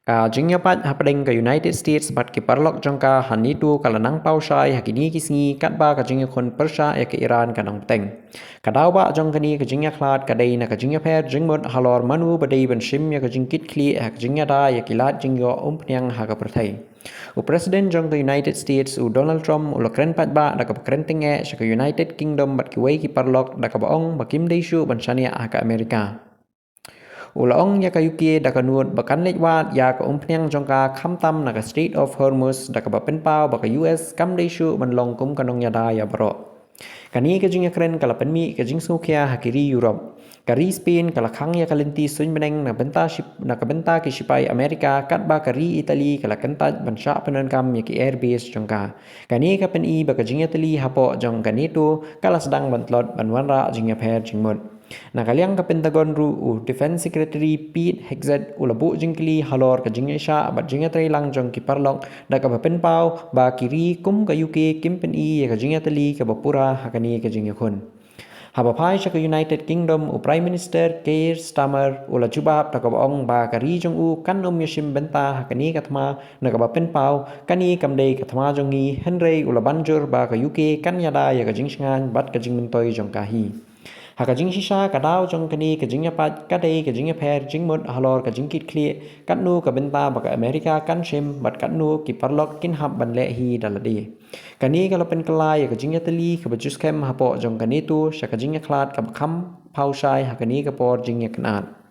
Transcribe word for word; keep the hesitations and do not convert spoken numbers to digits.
Ka jingïapait hapdeng ka United States bad ki paralok jong ka ha NATO ka la nang paw shai ha kine ki sngi katba ka jingïakhun pyrshah ïa ka Iran ka nang bteng. Ka daw ba jong kane ka jingïakhlad ka dei na ka jingïapher jingmut halor mano ba dei ban shim ïa ka jingkitkhlieh ha ka jingïada ïa ki lad jingïoh umphniang ha ka pyrthei. U President jong ka United States u Donald Trump u la kren paidbah da kaba kren tyngeh sha ka United Kingdom bad kiwei ki paralok da kaba ong ba kim dei shuh ban shaniah ha ka Amerika. U la ong ïa ka UK da ka nud ba kan leit wad ïa ka umphniang jong ka khamtam na ka Strait of Hormuz da kaba pynpaw ba ka US kam dei shuh ban long kum ka nongïada ïa baroh. Kane ka jingïakren ka la pynmih ka jingsngewkhia ha ki ri Europe. Ka ri Spain ka la khang ïa ka lynti suiñbneng na bynta ship na ka bynta ki shipai Amerika katba ka ri Italy ka la kyntait ban shah pyndonkam ïa ki airbase jong ka. Kane ka pyni ba ka jingïatylli hapoh jong ka NATO ka la sdang ban tlot ban wanrah jingïapher jingmut. Na ka liang ka Pentagon ruh u Defense Secretary Pete Hegseth u la buh jingkylli halor ka jingïaishah bad jingïatreilang jong ki paralok da kaba pynpaw ba ki ri kum ka UK kim pyni ïa ka jingïatylli kaba pura ha kane ka jingïakhun. Haba phai sha ka United Kingdom u Prime Minister Keir Starmer u la jubab da kaba ong ba ka ri jong u kan ym ïashim bynta ha kane ka thma na kaba pynpaw kane kam dei ka thma jong ngi hynrei u la ban jur ba ka UK kan ïada ïa ka jingshngaiñ bad ka jingmyntoi jong ka hi. Ha ka jingshisha ka daw jong kane ka jingïapait ka dei ka jingïapher jingmut halor ka jingkitkhlieh katno ka bynta ba ka Amerika kan shim bad katno ki paralok kin hap ban leh hi da lade. Kane ka la pynkylla ïa ka jingïatylli kaba juskhem hapoh jong ka NATO sha ka jingïakhlad kaba kham paw shai ha kane ka por jingïakynad.